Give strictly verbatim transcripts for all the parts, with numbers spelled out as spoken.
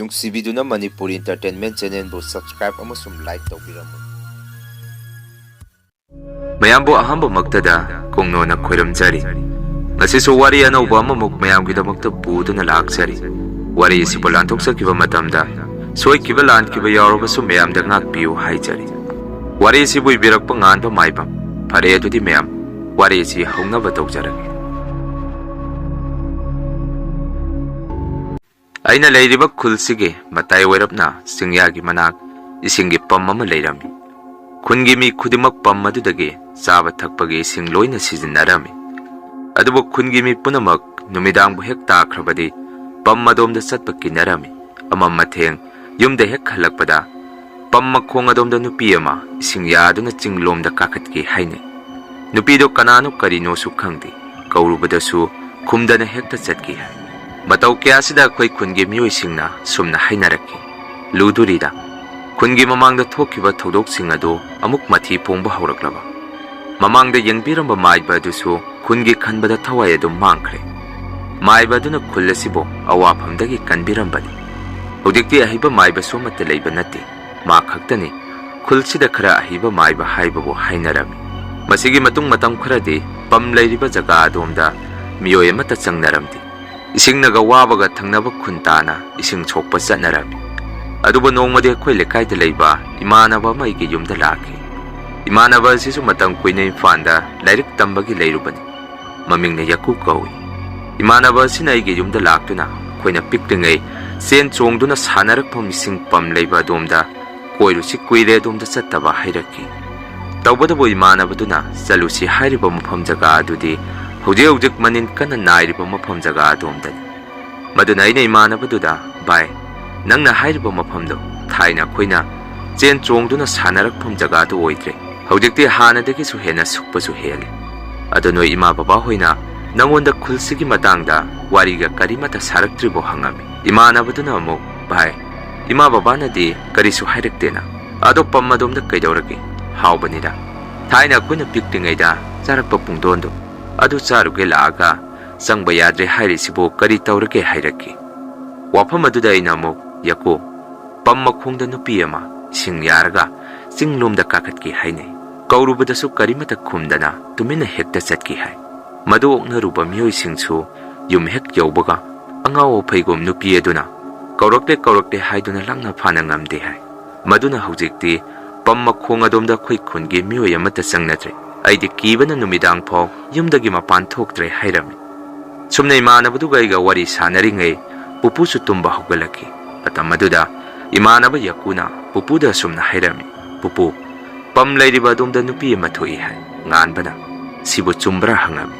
ꯅꯨꯡꯁꯤꯕꯤꯗꯨꯅ Manipuri Entertainment Channelꯕꯨ subscribe ꯑꯃꯁꯨꯡ like ꯇꯧꯕꯤꯔꯝꯃꯨ꯫ ꯃꯌꯥꯝꯕꯨ ꯑꯍꯥꯟꯕꯃꯛꯇꯗ ꯀꯣꯡꯅꯣꯅ ꯈꯣꯏꯔꯝꯖꯔꯤ꯫ ꯉꯁꯤꯁꯨ ꯋꯥꯔꯤ ꯑꯅꯧꯕ ꯑꯃꯃꯨꯛ ꯃꯌꯥꯝꯒꯤꯗꯃꯛꯇ ꯄꯨꯗꯨꯅ ꯂꯥꯛꯆꯔꯤ꯫ ꯋꯥꯔꯤ ꯑꯁꯤꯕꯨ ꯂꯥꯟꯊꯣꯛꯆꯈꯤꯕ ꯃꯇꯝꯗ ꯁꯣꯏꯈꯤꯕ ꯂꯥꯟꯈꯤꯕ ꯌꯥꯎꯔꯕꯁꯨ ꯃꯌꯥꯝꯗ ꯉꯥꯛꯄꯤꯌꯨ ꯍꯥꯏꯖꯔꯤ꯫ ꯋꯥꯔꯤ ꯑꯁꯤꯕꯨ ꯏꯕꯤꯔꯛꯄ ꯉꯥꯟꯕ ꯃꯥꯏꯕꯝ꯫ ꯐꯔꯦ, ꯑꯗꯨꯗꯤ ꯃꯌꯥꯝ, ꯋꯥꯔꯤ ꯑꯁꯤ ꯍꯧꯅꯕ ꯇꯧꯖꯔꯒꯦ꯫ ꯑꯩꯅ ꯂꯩꯔꯤꯕ ꯈꯨꯜꯁꯤꯒꯤ ꯃꯇꯥꯏ ꯑꯣꯏꯔꯞꯅ ꯆꯤꯡꯌꯥꯒꯤ ꯃꯅꯥꯛ ꯏꯁꯤꯡꯒꯤ ꯄꯝ ꯑꯃ ꯂꯩꯔꯝꯃꯤ꯫ ꯈꯨꯟꯒꯤ ꯃꯤ ꯈꯨꯗꯤꯡꯃꯛ ꯄꯝ ꯑꯗꯨꯗꯒꯤ ꯆꯥꯕ ꯊꯛꯄꯒꯤ ꯏꯁꯤꯡ ꯂꯣꯏꯅ ꯁꯤꯖꯤꯟꯅꯔꯝꯃꯤ꯫ ꯑꯗꯨꯕꯨ ꯈꯨꯟꯒꯤ ꯃꯤ ꯄꯨꯝꯅꯃꯛ ꯅꯨꯃꯤꯗꯥꯡꯕꯨ ꯍꯦꯛ ꯇꯥꯈ꯭ꯔꯕꯗꯤ ꯄꯝ ꯑꯗꯣꯝꯗ ꯆꯠꯄ ꯀꯤꯅꯔꯝꯃꯤ꯫ ꯑꯃꯝ ꯑꯊꯦꯡ ꯌꯨꯝꯗ ꯍꯦꯛ ꯍꯜꯂꯛꯄꯗ ꯄꯝ ꯃꯈꯣꯡ ꯑꯗꯣꯝꯗ ꯅꯨꯄꯤ ꯑꯃ ꯏꯁꯤꯡ ꯌꯥꯗꯨꯅ ꯆꯤꯡꯂꯣꯝꯗ ꯀꯥꯈꯠꯈꯤ ꯍꯥꯏꯅꯩ꯫ ꯅꯨꯄꯤꯗꯣ ꯀꯅꯥꯅꯣ ꯀꯔꯤꯅꯣꯁꯨ ꯈꯪꯗꯦ꯫ ꯀꯧꯔꯨꯕꯗꯁꯨ ꯈꯨꯝꯗꯅ ꯍꯦꯛꯇ ꯆꯠꯈꯤ ꯍꯥꯏ꯫ ꯃꯇꯧ ꯀꯌꯥꯁꯤꯗ ꯑꯩꯈꯣꯏ ꯈꯨꯟꯒꯤ ꯃꯤꯑꯣꯏꯁꯤꯡꯅ ꯁꯨꯝꯅ ꯍꯥꯏꯅꯔꯛꯈꯤ, "ꯂꯨꯗꯨꯔꯤꯗ, ꯈꯨꯟꯒꯤ ꯃꯃꯥꯡꯗ ꯊꯣꯛꯈꯤꯕ ꯊꯧꯗꯣꯛꯁꯤꯡ ꯑꯗꯨ ꯑꯃꯨꯛ ꯃꯊꯤ ꯐꯣꯡꯕ ꯍꯧꯔꯛꯂꯕ?" ꯃꯃꯥꯡꯗ ꯌꯦꯡꯕꯤꯔꯝꯕ ꯃꯥꯏꯕ ꯑꯗꯨꯁꯨ ꯈꯨꯟꯒꯤ ꯈꯟꯕꯗ ꯊꯋꯥꯏ ꯑꯗꯨꯝ ꯃꯥꯡꯈ꯭ꯔꯦ꯫ ꯃꯥꯏꯕ ꯑꯗꯨꯅ ꯈꯨꯜ ꯑꯁꯤꯕꯨ ꯑꯋꯥꯐꯝꯗꯒꯤ ꯀꯟꯕꯤꯔꯝꯕꯅꯤ꯫ ꯍꯧꯖꯤꯛꯇꯤ ꯑꯍꯩꯕ ꯃꯥꯏꯕꯁꯨ ꯑꯃꯠꯇ ꯂꯩꯕ ꯅꯠꯇꯦ꯫ ꯃꯥ ꯈꯛꯇꯅꯤ ꯈꯨꯜꯁꯤꯗ ꯈꯔ ꯑꯍꯩꯕ ꯃꯥꯏꯕ ꯍꯥꯏꯕꯕꯨ ꯍꯥꯏꯅꯔꯝꯃꯤ꯫ ꯃꯁꯤꯒꯤ ꯃꯇꯨꯡ ꯃꯇꯝ ꯈꯔꯗꯤ ꯄꯝ ꯂꯩꯔꯤꯕ ꯖꯒꯥ ꯑꯗꯣꯝꯗ ꯃꯤꯑꯣꯏ ꯑꯃꯠꯇ ꯆꯪꯅꯔꯝꯗꯦ꯫ ꯏꯁꯤꯡꯅꯒ ꯋꯥꯕꯒ ꯊꯪꯅꯕ ꯈꯨꯟ ꯇꯥꯅ ꯏꯁꯤꯡ ꯁꯣꯛꯄ ꯆꯠꯅꯔꯝꯃꯤ꯫ ꯑꯗꯨꯕꯨ ꯅꯣꯡꯃꯗꯤ ꯑꯩꯈꯣꯏ ꯂꯩꯀꯥꯏꯗ ꯂꯩꯕ ꯏꯃꯥꯟꯅꯕ ꯑꯃ ꯑꯩꯒꯤ ꯌꯨꯝꯗ ꯂꯥꯛꯈꯤ꯫ ꯏꯃꯥꯟꯅꯕ ꯑꯁꯤꯁꯨ ꯃꯇꯝ ꯀꯨꯏꯅ ꯏꯝꯐꯥꯜꯗ ꯂꯥꯏꯔꯤꯛ ꯇꯝꯕꯒꯤ ꯂꯩꯔꯨꯕꯅꯤ꯫ ꯃꯃꯤꯡꯅ ꯌꯥꯀꯨ ꯀꯧꯏ꯫ ꯏꯃꯥꯟꯅꯕ ꯑꯁꯤꯅ ꯑꯩꯒꯤ ꯌꯨꯝꯗ ꯂꯥꯛꯇꯨꯅ ꯑꯩꯈꯣꯏꯅ ꯄꯤꯛꯂꯤꯉꯩ ꯆꯦꯟ ꯆꯣꯡꯗꯨꯅ ꯁꯥꯟꯅꯔꯛꯐꯝ ꯏꯁꯤꯡ ꯄꯝ ꯂꯩꯕ ꯑꯗꯣꯝꯗ ꯀꯣꯏꯔꯨꯁꯤ, ꯀꯨꯏꯔꯦ ꯑꯗꯣꯝꯗ ꯆꯠꯇꯕ ꯍꯥꯏꯔꯛꯈꯤ꯫ ꯇꯧꯕꯇꯕꯨ ꯏꯃꯥꯟꯅꯕꯗꯨꯅ ꯆꯠꯂꯨꯁꯤ ꯍꯥꯏꯔꯤꯕ ꯃꯐꯝ ꯖꯒꯥ ꯑꯗꯨꯗꯤ ꯍꯧꯖꯤꯛ ꯍꯧꯖꯤꯛ ꯃꯅꯤꯟ ꯀꯟꯅ ꯅꯥꯏꯔꯤꯕ ꯃꯐꯝ ꯖꯒꯥ ꯑꯗꯣꯝꯗꯅꯤ꯫ ꯃꯗꯨꯅ ꯑꯩꯅ ꯏꯃꯥꯟꯅꯕꯗꯨꯗ, "ꯚꯥꯏ, ꯅꯪꯅ ꯍꯥꯏꯔꯤꯕ ꯃꯐꯝꯗꯣ ꯊꯥꯏꯅ ꯑꯩꯈꯣꯏꯅ ꯆꯦꯟ ꯆꯣꯡꯗꯨꯅ ꯁꯥꯟꯅꯔꯛꯐꯝ ꯖꯒꯥꯗꯨ ꯑꯣꯏꯗ꯭ꯔꯦ꯫ ꯍꯧꯖꯤꯛꯇꯤ ꯍꯥꯟꯅꯗꯒꯤꯁꯨ ꯍꯦꯟꯅ ꯁꯨꯛꯄꯁꯨ ꯍꯦꯜꯂꯦ꯫ ꯑꯗꯣ ꯅꯣꯏ ꯏꯃꯥ ꯕꯕꯥ ꯍꯣꯏꯅ ꯅꯪꯉꯣꯟꯗ ꯈꯨꯜꯁꯤꯒꯤ ꯃꯇꯥꯡꯗ ꯋꯥꯔꯤꯒ ꯀꯔꯤꯃꯠꯇ ꯁꯥꯔꯛꯇ꯭ꯔꯤꯕꯣ?" ꯍꯪꯉꯝꯃꯤ꯫ ꯏꯃꯥꯟꯅꯕꯗꯨꯅ ꯑꯃꯨꯛ, "ꯚꯥꯏ, ꯏꯃꯥ ꯕꯕꯥꯅꯗꯤ ꯀꯔꯤꯁꯨ ꯍꯥꯏꯔꯛꯇꯦꯅ꯫ ꯑꯗꯣ ꯄꯝ ꯑꯗꯣꯝꯗ ꯀꯩꯗꯧꯔꯒꯦ? ꯍꯥꯎꯕꯅꯤꯗ꯫ ꯊꯥꯏꯅ ꯑꯩꯈꯣꯏꯅ ꯄꯤꯛꯂꯤꯉꯩꯗ ꯆꯥꯔꯛꯄ ꯄꯨꯡꯗꯣꯟꯗꯣ, ꯑꯗꯨ ꯆꯥꯔꯨꯒꯦ ꯂꯥꯛꯑꯒ ꯆꯪꯕ ꯌꯥꯗ꯭ꯔꯦ ꯍꯥꯏꯔꯤꯁꯤꯕꯨ ꯀꯔꯤ ꯇꯧꯔꯒꯦ?" ꯍꯥꯏꯔꯛꯈꯤ꯫ ꯋꯥꯐꯝ ꯑꯗꯨꯗ ꯑꯩꯅ ꯑꯃꯨꯛ, "ꯌꯥꯀꯣ, ꯄꯝ ꯃꯈꯣꯡꯗ ꯅꯨꯄꯤ ꯑꯃ ꯁꯤꯡ ꯌꯥꯔꯒ ꯆꯤꯡꯂꯣꯝꯗ ꯀꯥꯈꯠꯈꯤ ꯍꯥꯏꯅꯩ꯫ ꯀꯧꯔꯨꯕꯗꯁꯨ ꯀꯔꯤꯃꯠꯇ ꯈꯨꯝꯗꯅ ꯇꯨꯃꯤꯟꯅ ꯍꯦꯛꯇ ꯆꯠꯈꯤ ꯍꯥꯏ꯫ ꯃꯗꯨ ꯑꯣꯛꯅꯔꯨꯕ ꯃꯤꯑꯣꯏꯁꯤꯡꯁꯨ ꯌꯨꯝ ꯍꯦꯛ ꯌꯧꯕꯒ ꯑꯉꯥꯎ ꯑꯐꯩꯒꯨꯝ ꯅꯨꯄꯤ ꯑꯗꯨꯅ 'ꯀꯧꯔꯛꯂꯦ, ꯀꯧꯔꯛꯂꯦ' ꯍꯥꯏꯗꯨꯅ ꯂꯥꯛꯅ ꯐꯥꯅ ꯉꯝꯗꯦ ꯍꯥꯏ꯫ ꯃꯗꯨꯅ ꯍꯧꯖꯤꯛꯇꯤ ꯄꯝ ꯃꯈꯣꯡ ꯑꯗꯣꯝꯗ ꯑꯩꯈꯣꯏ ꯈꯨꯟꯒꯤ ꯃꯤꯑꯣꯏ ꯑꯃꯠꯇ ꯆꯪꯅꯗ꯭ꯔꯦ꯫ ꯑꯩꯗꯤ ꯀꯤꯕꯅ ꯅꯨꯃꯤꯗꯥꯡ ꯐꯥꯎ ꯌꯨꯝꯗꯒꯤ ꯃꯄꯥꯟ ꯊꯣꯛꯇ꯭ꯔꯦ" ꯍꯥꯏꯔꯝꯃꯤ꯫ ꯁꯨꯝꯅ ꯏꯃꯥꯟꯅꯕꯗꯨꯒ ꯑꯩꯒ ꯋꯥꯔꯤ ꯁꯥꯟꯅꯔꯤꯉꯩ ꯄꯨꯄꯨꯁꯨ ꯇꯨꯝꯕ ꯍꯧꯒꯠꯂꯛꯈꯤ꯫ ꯃꯇꯝ ꯑꯗꯨꯗ ꯏꯃꯥꯟꯅꯕ ꯌꯥꯀꯨꯅ ꯄꯨꯄꯨꯗ ꯑꯁꯨꯝꯅ ꯍꯥꯏꯔꯝꯃꯤ, "ꯄꯨꯄꯨ, ꯄꯝ ꯂꯩꯔꯤꯕ ꯑꯗꯣꯝꯗ ꯅꯨꯄꯤ ꯑꯃ ꯊꯣꯛꯏ ꯍꯥꯏ" ꯉꯥꯟꯕꯅ꯫ "ꯁꯤꯕꯨ ꯆꯨꯝꯕ꯭ꯔꯥ?" ꯍꯪꯉꯝꯃꯤ꯫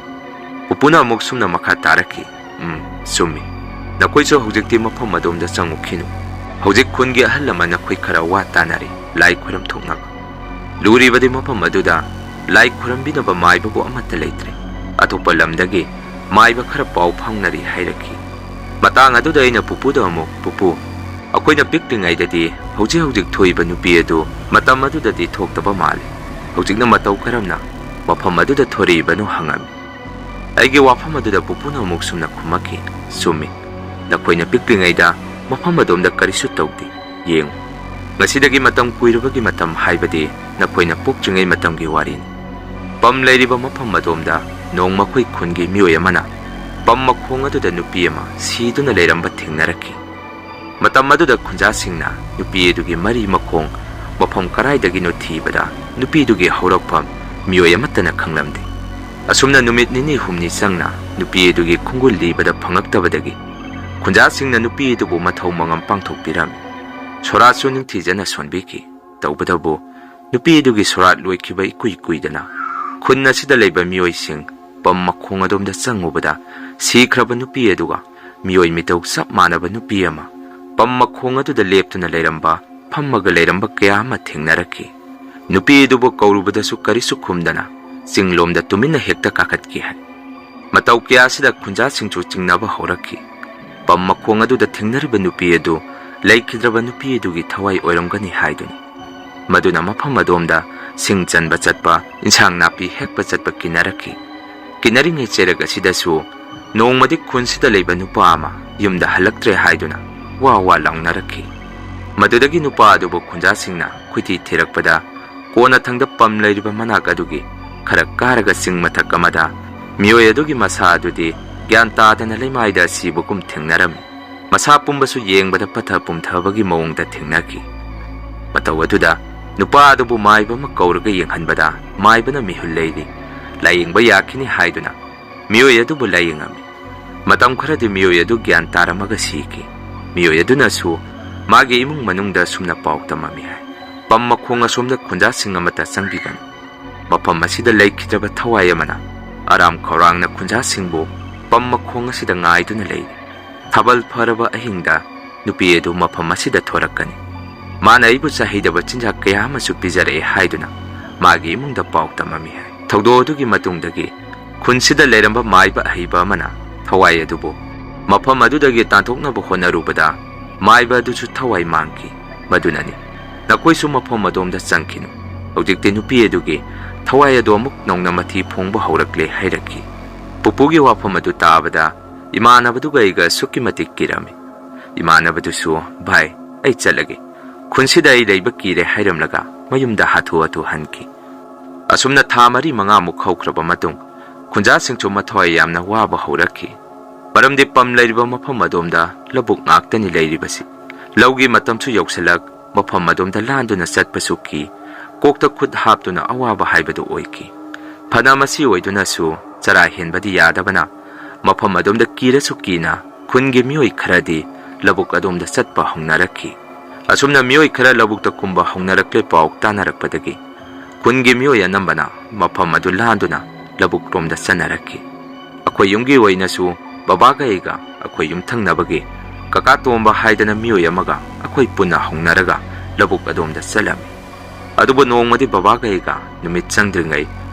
ꯄꯨꯄꯨꯅ ꯑꯃꯨꯛ ꯁꯨꯝꯅ ꯃꯈꯥ ꯇꯥꯔꯛꯈꯤ, "ꯎꯝ, ꯆꯨꯝꯃꯤ꯫ ꯅꯈꯣꯏꯁꯨ ꯍꯧꯖꯤꯛꯇꯤ ꯃꯐꯝ ꯑꯗꯣꯝꯗ ꯆꯪꯉꯨꯈꯤꯅꯨ꯫ ꯍꯧꯖꯤꯛ ꯈꯨꯟꯒꯤ ꯑꯍꯜ ꯂꯃꯟ ꯅꯈꯣꯏ ꯈꯔ ꯋꯥ ꯇꯥꯅꯔꯤ, ꯂꯥꯏ ꯈꯨꯔꯝ ꯊꯣꯛꯅꯕ꯫ ꯂꯨꯔꯤꯕꯗꯤ ꯃꯐꯝ ꯑꯗꯨꯗ ꯂꯥꯏ ꯈꯨꯔꯝꯕꯤꯅꯕ ꯃꯥꯏꯕꯕꯨ ꯑꯃꯠꯇ ꯂꯩꯇ꯭ꯔꯦ꯫ ꯑꯇꯣꯞꯄ ꯂꯝꯗꯒꯤ ꯃꯥꯏꯕ ꯈꯔ ꯄꯥꯎ ꯐꯥꯎꯅꯔꯤ" ꯍꯥꯏꯔꯛꯈꯤ꯫ ꯃꯇꯥꯡ ꯑꯗꯨꯗ ꯑꯩꯅ ꯄꯨꯄꯨꯗ ꯑꯃꯨꯛ, "ꯄꯨꯄꯨ, ꯑꯩꯈꯣꯏꯅ ꯄꯤꯛꯂꯤꯉꯩꯗꯗꯤ ꯍꯧꯖꯤꯛ ꯍꯧꯖꯤꯛ ꯊꯣꯛꯏꯕ ꯅꯨꯄꯤ ꯑꯗꯨ ꯃꯇꯝ ꯑꯗꯨꯗꯗꯤ ꯊꯣꯛꯇꯕ ꯃꯥꯜꯂꯤ꯫ ꯍꯧꯖꯤꯛꯅ ꯃꯇꯧ ꯀꯔꯝꯅ ꯃꯐꯝ ꯑꯗꯨꯗ ꯊꯣꯔꯛꯏꯕꯅꯣ?" ꯍꯪꯉꯝꯃꯤ꯫ ꯑꯩꯒꯤ ꯋꯥꯐꯝ ꯑꯗꯨꯗ ꯄꯨꯄꯨꯅ ꯑꯃꯨꯛ ꯁꯨꯝꯅ ꯈꯨꯝꯃꯛꯈꯤ, "ꯆꯨꯝꯃꯤ꯫ ꯅꯈꯣꯏꯅ ꯄꯤꯛꯂꯤꯉꯩꯗ ꯃꯐꯝ ꯑꯗꯣꯝꯗ ꯀꯔꯤꯁꯨ ꯇꯧꯗꯦ꯫ ꯌꯦꯡꯉꯨ, ꯉꯁꯤꯗꯒꯤ ꯃꯇꯝ ꯀꯨꯏꯔꯕꯒꯤ ꯃꯇꯝ, ꯍꯥꯏꯕꯗꯤ ꯅꯈꯣꯏꯅ ꯄꯣꯛꯇ꯭ꯔꯤꯉꯩ ꯃꯇꯝꯒꯤ ꯋꯥꯔꯤꯅꯤ꯫ ꯄꯝ ꯂꯩꯔꯤꯕ ꯃꯐꯝ ꯑꯗꯣꯝꯗ ꯅꯣꯡꯃ ꯑꯩꯈꯣꯏ ꯈꯨꯟꯒꯤ ꯃꯤꯑꯣꯏ ꯑꯃꯅ ꯄꯝ ꯃꯈꯣꯡ ꯑꯗꯨꯗ ꯅꯨꯄꯤ ꯑꯃ ꯁꯤꯗꯨꯅ ꯂꯩꯔꯝꯕ ꯊꯦꯡꯅꯔꯛꯈꯤ꯫ ꯃꯇꯝ ꯑꯗꯨꯗ ꯈꯨꯟꯖꯥꯁꯤꯡꯅ ꯅꯨꯄꯤ ꯑꯗꯨꯒꯤ ꯃꯔꯤ ꯃꯈꯣꯡ ꯃꯐꯝ ꯀꯔꯥꯏꯗꯒꯤꯅꯣ ꯊꯤꯕꯗ ꯅꯨꯄꯤꯗꯨꯒꯤ ꯍꯧꯔꯛꯐꯝ ꯃꯤꯑꯣꯏ ꯑꯃꯠꯇꯅ ꯈꯪꯂꯝꯗꯦ꯫ ꯑꯁꯨꯝꯅ ꯅꯨꯃꯤꯠ ꯅꯤꯅꯤ ꯍꯨꯝꯅꯤ ꯆꯪꯅ ꯅꯨꯄꯤ ꯑꯗꯨꯒꯤ ꯈꯣꯡꯒꯨꯜ ꯂꯤꯕꯗ ꯐꯪꯂꯛꯇꯕꯗꯒꯤ ꯈꯨꯟꯖꯥꯁꯤꯡꯅ ꯅꯨꯄꯤ ꯑꯗꯨꯕꯨ ꯃꯊꯧ ꯃꯉꯝ ꯄꯥꯡꯊꯣꯛꯄꯤꯔꯝꯃꯤ꯫ ꯁꯣꯔꯥꯠꯁꯨ ꯅꯤꯡꯊꯤꯖꯅ ꯁꯣꯟꯕꯤꯈꯤ꯫ ꯇꯧꯕꯇꯕꯨ ꯅꯨꯄꯤ ꯑꯗꯨꯒꯤ ꯁꯣꯔꯥꯠ ꯂꯣꯏꯈꯤꯕ ꯏꯀꯨꯏ ꯀꯨꯏꯗꯅ ꯈꯨꯟ ꯑꯁꯤꯗ ꯂꯩꯕ ꯃꯤꯑꯣꯏꯁꯤꯡ ꯄꯝ ꯃꯈꯣꯡ ꯑꯗꯣꯝꯗ ꯆꯪꯉꯨꯕꯗ ꯁꯤꯈ꯭ꯔꯕ ꯅꯨꯄꯤ ꯑꯗꯨꯒ ꯃꯤꯑꯣꯏ ꯃꯤꯇꯧ ꯆꯞ ꯃꯥꯟꯅꯕ ꯅꯨꯄꯤ ꯑꯃ ꯄꯝ ꯃꯈꯣꯡ ꯑꯗꯨꯗ ꯂꯦꯞꯇꯨꯅ ꯂꯩꯔꯝꯕ, ꯐꯝꯃꯒ ꯂꯩꯔꯝꯕ ꯀꯌꯥ ꯑꯃ ꯊꯦꯡꯅꯔꯛꯈꯤ꯫ ꯅꯨꯄꯤ ꯑꯗꯨꯕꯨ ꯀꯧꯔꯨꯕꯗꯁꯨ ꯀꯔꯤꯁꯨ ꯈꯨꯝꯗꯅ ꯆꯤꯡꯂꯣꯝꯗ ꯇꯨꯃꯤꯟꯅ ꯍꯦꯛꯇ ꯀꯥꯈꯠꯈꯤ ꯍꯥꯏ꯫ ꯃꯇꯧ ꯀꯌꯥ ꯑꯁꯤꯗ ꯈꯨꯟꯖꯥꯁꯤꯡꯁꯨ ꯆꯤꯡꯅꯕ ꯍꯧꯔꯛꯈꯤ꯫ ꯄꯝ ꯃꯈꯣꯡ ꯑꯗꯨꯗ ꯊꯦꯡꯅꯔꯤꯕ ꯅꯨꯄꯤ ꯑꯗꯨ ꯂꯩꯈꯤꯗ꯭ꯔꯕ ꯅꯨꯄꯤ ꯑꯗꯨꯒꯤ ꯊꯋꯥꯏ ꯑꯣꯏꯔꯝꯒꯅꯤ ꯍꯥꯏꯗꯨꯅ꯫ ꯃꯗꯨꯅ ꯃꯐꯝ ꯑꯗꯣꯝꯗ ꯁꯤꯡ ꯆꯟꯕ ꯆꯠꯄ, ꯏꯟꯁꯥꯡ ꯅꯥꯄꯤ ꯍꯦꯛꯄ ꯆꯠꯄ ꯀꯤꯅꯔꯛꯈꯤ꯫ ꯀꯤꯅꯔꯤꯉꯩ ꯆꯩꯔꯛ ꯑꯁꯤꯗꯁꯨ ꯅꯣꯡꯃꯗꯤ ꯈꯨꯟꯁꯤꯗ ꯂꯩꯕ ꯅꯨꯄꯥ ꯑꯃ ꯌꯨꯝꯗ ꯍꯜꯂꯛꯇ꯭ꯔꯦ ꯍꯥꯏꯗꯨꯅ ꯋꯥ ꯋꯥ ꯂꯥꯎꯅꯔꯛꯈꯤ꯫ ꯃꯗꯨꯗꯒꯤ ꯅꯨꯄꯥ ꯑꯗꯨꯕꯨ ꯈꯨꯟꯖꯥꯁꯤꯡꯅ ꯈꯨꯏꯊꯤ ꯊꯤꯔꯛꯄꯗ, ꯀꯣꯟꯅꯊꯪꯗ ꯄꯝ ꯂꯩꯔꯤꯕ ꯃꯅꯥꯛ ꯑꯗꯨꯒꯤ ꯈꯔ ꯀꯥꯔꯒ ꯆꯤꯡ ꯃꯊꯛ ꯑꯃꯗ ꯃꯤꯑꯣꯏ ꯑꯗꯨꯒꯤ ꯃꯁꯥ ꯑꯗꯨꯗꯤ ꯒ꯭ꯌꯥꯟ ꯇꯥꯗꯅ ꯂꯩꯃꯥꯏꯗ ꯁꯤꯕꯒꯨꯝ ꯊꯦꯡꯅꯔꯝꯃꯤ꯫ ꯃꯁꯥ ꯄꯨꯝꯕꯁꯨ ꯌꯦꯡꯕꯗ ꯄꯠꯊ ꯄꯨꯝꯊꯕꯒꯤ ꯃꯑꯣꯡꯗ ꯊꯦꯡꯅꯈꯤ꯫ ꯃꯇꯧ ꯑꯗꯨꯗ ꯅꯨꯄꯥ ꯑꯗꯨꯕꯨ ꯃꯥꯏꯕ ꯑꯃ ꯀꯧꯔꯒ ꯌꯦꯡꯍꯟꯕꯗ, ꯃꯥꯏꯕꯅ ꯃꯤꯍꯨꯜ ꯂꯩꯔꯤ, ꯂꯥꯌꯦꯡꯕ ꯌꯥꯈꯤꯅꯤ ꯍꯥꯏꯗꯨꯅ ꯃꯤꯑꯣꯏ ꯑꯗꯨꯕꯨ ꯂꯥꯌꯦꯡꯉꯝꯃꯤ꯫ ꯃꯇꯝ ꯈꯔꯗꯤ ꯃꯤꯑꯣꯏ ꯑꯗꯨ ꯒ꯭ꯌꯥꯟ ꯇꯥꯔꯝꯃꯒ ꯁꯤꯈꯤ꯫ ꯃꯤꯑꯣꯏ ꯑꯗꯨꯅꯁꯨ ꯃꯥꯒꯤ ꯏꯃꯨꯡ ꯃꯅꯨꯡꯗ ꯑꯁꯨꯝꯅ ꯄꯥꯎ ꯇꯝꯃꯝꯃꯤ ꯍꯥꯏ: "ꯄꯝ ꯃꯈꯣꯡ ꯑꯁꯣꯝꯗ ꯈꯨꯟꯖꯥꯁꯤꯡ ꯑꯃꯠꯇ ꯆꯪꯕꯤꯒꯅꯨ꯫ ꯃꯐꯝ ꯑꯁꯤꯗ ꯂꯩꯈꯤꯗ꯭ꯔꯕ ꯊꯋꯥꯏ ꯑꯃꯅ ꯑꯔꯥꯝ ꯈꯧꯔꯥꯡꯅ ꯈꯨꯟꯖꯥꯁꯤꯡꯕꯨ ꯄꯝ ꯃꯈꯣꯡ ꯑꯁꯤꯗ ꯉꯥꯏꯗꯨꯅ ꯂꯩꯔꯤ꯫ ꯊꯥꯕꯜ ꯐꯔꯕ ꯑꯍꯤꯡꯗ ꯅꯨꯄꯤ ꯑꯗꯨ ꯃꯐꯝ ꯑꯁꯤꯗ ꯊꯣꯔꯛꯀꯅꯤ꯫ ꯃꯥꯅ ꯑꯩꯕꯨ ꯆꯥꯍꯩꯗꯕ ꯆꯤꯟꯖꯥꯛ ꯀꯌꯥ ꯑꯃꯁꯨ ꯄꯤꯖꯔꯛꯑꯦ" ꯍꯥꯏꯗꯨꯅ ꯃꯥꯒꯤ ꯏꯃꯨꯡꯗ ꯄꯥꯎ ꯇꯝꯃꯝꯃꯤ ꯍꯥꯏ꯫ ꯊꯧꯗꯣꯛ ꯑꯗꯨꯒꯤ ꯃꯇꯨꯡꯗꯒꯤ ꯈꯨꯟꯁꯤꯗ ꯂꯩꯔꯝꯕ ꯃꯥꯏꯕ ꯑꯍꯩꯕ ꯑꯃꯅ ꯊꯋꯥꯏ ꯑꯗꯨꯕꯨ ꯃꯐꯝ ꯑꯗꯨꯗꯒꯤ ꯇꯥꯟꯊꯣꯛꯅꯕ ꯍꯣꯠꯅꯔꯨꯕꯗ, ꯃꯥꯏꯕ ꯑꯗꯨꯁꯨ ꯊꯋꯥꯏ ꯃꯥꯡꯈꯤ꯫ ꯃꯗꯨꯅꯅꯤ, "ꯅꯈꯣꯏꯁꯨ ꯃꯐꯝ ꯑꯗꯣꯝꯗ ꯆꯪꯈꯤꯅꯨ꯫ ꯍꯧꯖꯤꯛꯇꯤ ꯅꯨꯄꯤ ꯑꯗꯨꯒꯤ ꯊꯋꯥꯏ ꯑꯗꯨ ꯑꯃꯨꯛ ꯅꯧꯅ ꯃꯊꯤ ꯐꯣꯡꯕ ꯍꯧꯔꯛꯂꯦ" ꯍꯥꯏꯔꯛꯈꯤ꯫ ꯄꯨꯄꯨꯒꯤ ꯋꯥꯐꯝ ꯑꯗꯨ ꯇꯥꯕꯗ ꯏꯃꯥꯟꯅꯕꯗꯨꯒ ꯑꯩꯒ ꯑꯁꯨꯛꯀꯤ ꯃꯇꯤꯛ ꯀꯤꯔꯝꯃꯤ꯫ ꯏꯃꯥꯟꯅꯕꯗꯨꯁꯨ, "ꯚꯥꯏ, ꯑꯩ ꯆꯠꯂꯒꯦ꯫ ꯈꯨꯟꯁꯤꯗ ꯑꯩ ꯂꯩꯕ ꯀꯤꯔꯦ" ꯍꯥꯏꯔꯝꯂꯒ ꯃꯌꯨꯝꯗ ꯍꯥꯊꯨ ꯍꯥꯊꯨ ꯍꯟꯈꯤ꯫ ꯑꯁꯨꯝꯅ ꯊꯥ ꯃꯔꯤ ꯃꯉꯥꯃꯨꯛ ꯍꯧꯈ꯭ꯔꯕ ꯃꯇꯨꯡ, ꯈꯨꯟꯖꯥꯁꯤꯡꯁꯨ ꯃꯊꯋꯥꯏ ꯌꯥꯝꯅ ꯋꯥꯕ ꯍꯧꯔꯛꯈꯤ꯫ ꯃꯔꯝꯗꯤ ꯄꯝ ꯂꯩꯔꯤꯕ ꯃꯐꯝ ꯑꯗꯣꯝꯗ ꯂꯧꯕꯨꯛ ꯉꯥꯛꯇꯅꯤ ꯂꯩꯔꯤꯕꯁꯤ꯫ ꯂꯧꯒꯤ ꯃꯇꯝꯁꯨ ꯌꯧꯁꯤꯜꯂꯛ, ꯃꯐꯝ ꯑꯗꯣꯝꯗ ꯂꯥꯟꯗꯨꯅ ꯆꯠꯄꯁꯨ ꯀꯤ, ꯀꯣꯛꯇ ꯈꯨꯠ ꯍꯥꯞꯇꯨꯅ ꯑꯋꯥꯕ ꯍꯥꯏꯕꯗꯨ ꯑꯣꯏꯈꯤ꯫ ꯐꯅ ꯃꯁꯤ ꯑꯣꯏꯗꯨꯅꯁꯨ ꯆꯔꯥ ꯍꯦꯟꯕꯗꯤ ꯌꯥꯗꯕꯅ, ꯃꯐꯝ ꯑꯗꯣꯝꯗ ꯀꯤꯔꯁꯨ ꯀꯤꯅ ꯈꯨꯟꯒꯤ ꯃꯤꯑꯣꯏ ꯈꯔꯗꯤ ꯂꯧꯕꯨꯛ ꯑꯗꯣꯝꯗ ꯆꯠꯄ ꯍꯧꯅꯔꯛꯈꯤ꯫ ꯑꯁꯨꯝꯅ ꯃꯤꯑꯣꯏ ꯈꯔ ꯂꯧꯕꯨꯛꯇ ꯀꯨꯝꯕ ꯍꯧꯅꯔꯛꯂꯦ ꯄꯥꯎ ꯇꯥꯅꯔꯛꯄꯗꯒꯤ, ꯈꯨꯟꯒꯤ ꯃꯤꯑꯣꯏ ꯑꯅꯝꯕꯅ ꯃꯐꯝ ꯑꯗꯨ ꯂꯥꯟꯗꯨꯅ ꯂꯧꯕꯨꯛ ꯂꯣꯝꯗ ꯆꯠꯅꯔꯛꯈꯤ꯫ ꯑꯩꯈꯣꯏ ꯌꯨꯝꯒꯤ ꯑꯣꯏꯅꯁꯨ ꯕꯕꯥꯒ ꯑꯩꯒ ꯑꯩꯈꯣꯏ ꯌꯨꯝꯊꯪꯅꯕꯒꯤ ꯀꯀꯥ ꯇꯣꯝꯕ ꯍꯥꯏꯗꯅ ꯃꯤꯑꯣꯏ ꯑꯃꯒ ꯑꯩꯈꯣꯏ ꯄꯨꯟꯅ ꯍꯧꯅꯔꯒ ꯂꯧꯕꯨꯛ ꯑꯗꯣꯝꯗ ꯆꯠꯂꯝꯃꯤ꯫ ꯑꯗꯨꯕꯨ ꯅꯣꯡꯃꯗꯤ ꯕꯕꯥꯒ ꯑꯩꯒ ꯅꯨꯃꯤꯠ ꯆꯪꯗ꯭ꯔꯤꯉꯩ